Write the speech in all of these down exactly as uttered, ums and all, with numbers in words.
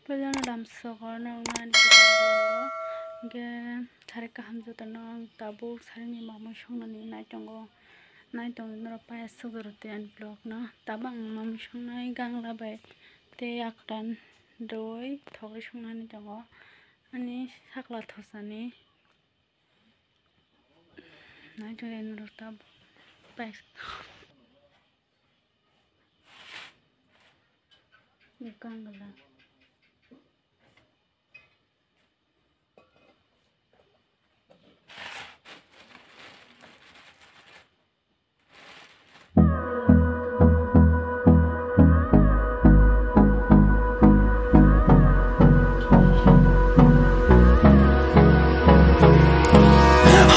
Puila no lamsok o nang nani kwtal vlog o. Hwnkhe sari kaham jotono ang tabuk sari ni mamui songnani nai tongo. Nai tongwi norok paya suk jorok tei ani vlog no. Tabuk ang mamui songnai gangla bai tei akwran rwi thogwi songnani tongo. Ani sakla thosani. Nai tongwi norok tabuk paya suk. Gangla.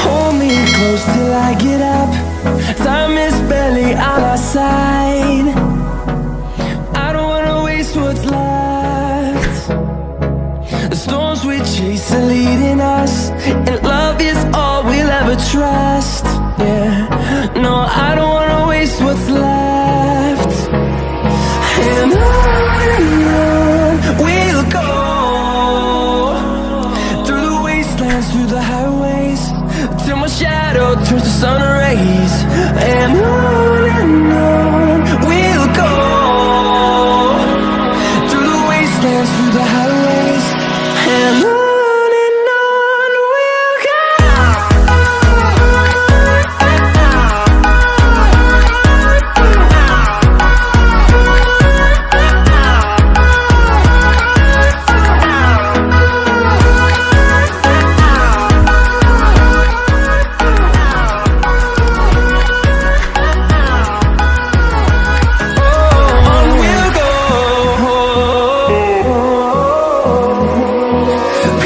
Hold me close till I get up. Time is barely on our side. I don't wanna waste what's left. The storms we chase are leading us, and love is all we'll ever trust. Yeah, no, I don't wanna waste what's left. And on and on we'll go, through the wastelands, through the highways, till my shadow turns to sun rays. And on and on we'll go, through the wastelands, through the highways. And on and on we'll go.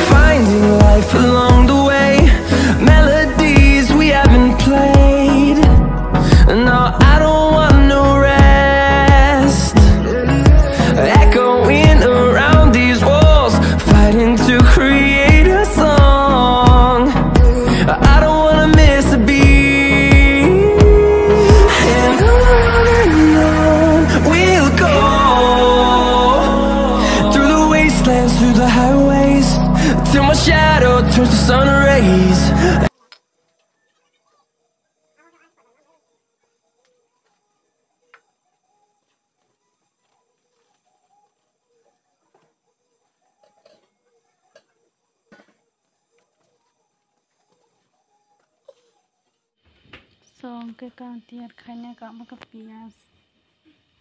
Finding life along the way, melodies we haven't played. No, I don't want no rest. Echoing around these walls, fighting to create a song. I don't wanna miss a beat. And on and on we'll go, through the wastelands, through the highways, till my shadow turns to sun rays. So, hwnkhe kang tiyar khaina kamo khe piyaj,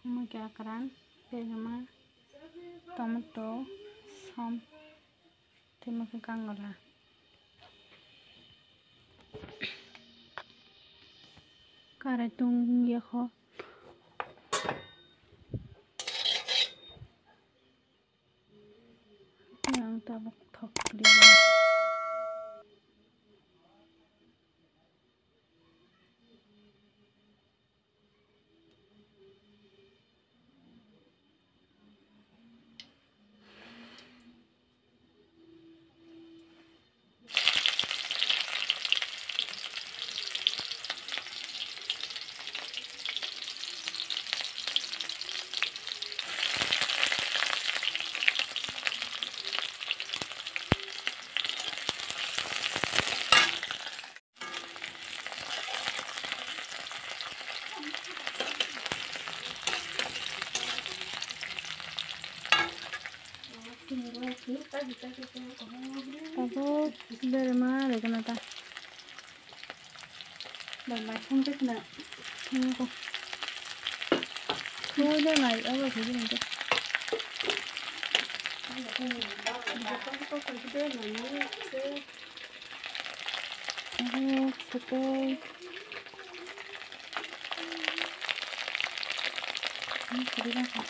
omo khe akran, pejama, tomato, som, tei omo khe kangala. Karai tong yakho. Yang tabuk thok liya. Tabuk berema lagana ta. Bai mai song khe khna. Nungkho. Nungkho de mai abo khe de nungkho. Oho, sotoi. Ini kiri nasa.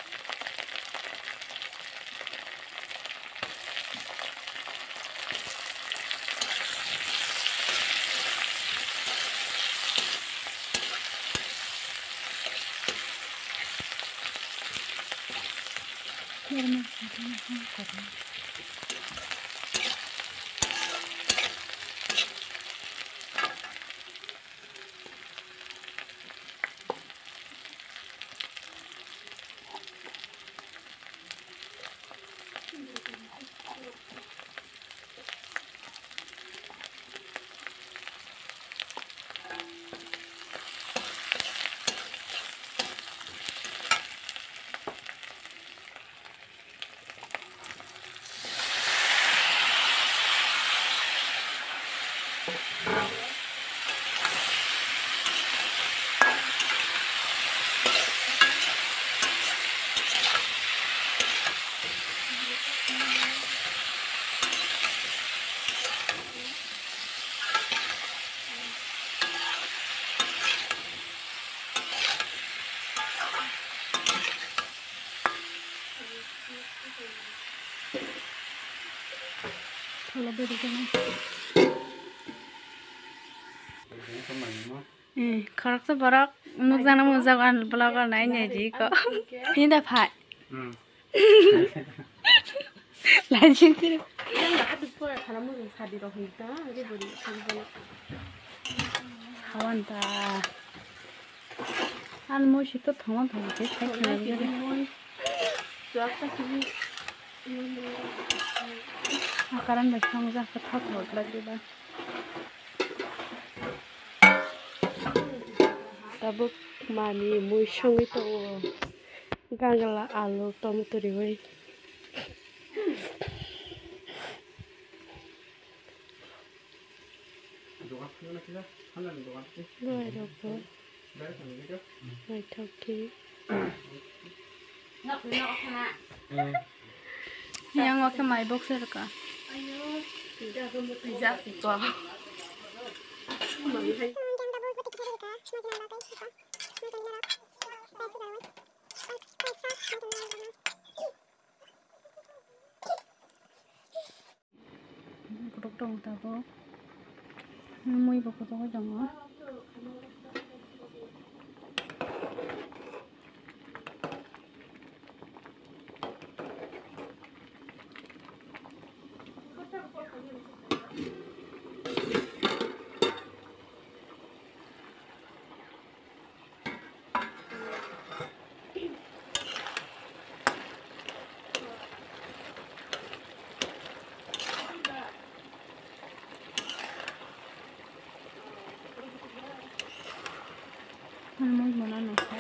Eh, khoroksa borok nukjakno mungjago ani vlog o nai nai di ko. Hinda phai. Hmm. Lajing tiri. Hawan ta. An moi si to thongo thongo ke sai khna. Akaran bai thongjak khe thok thok lagdi ba. Tabuk mani mui songwi tongo. Gangla, alu, tomato riwi. Luairokbo naithok khe. Yang o khe mai box rwkha. Kotok tongo tabuk. Mui bo kotok tongo. Ano mui mona nokha.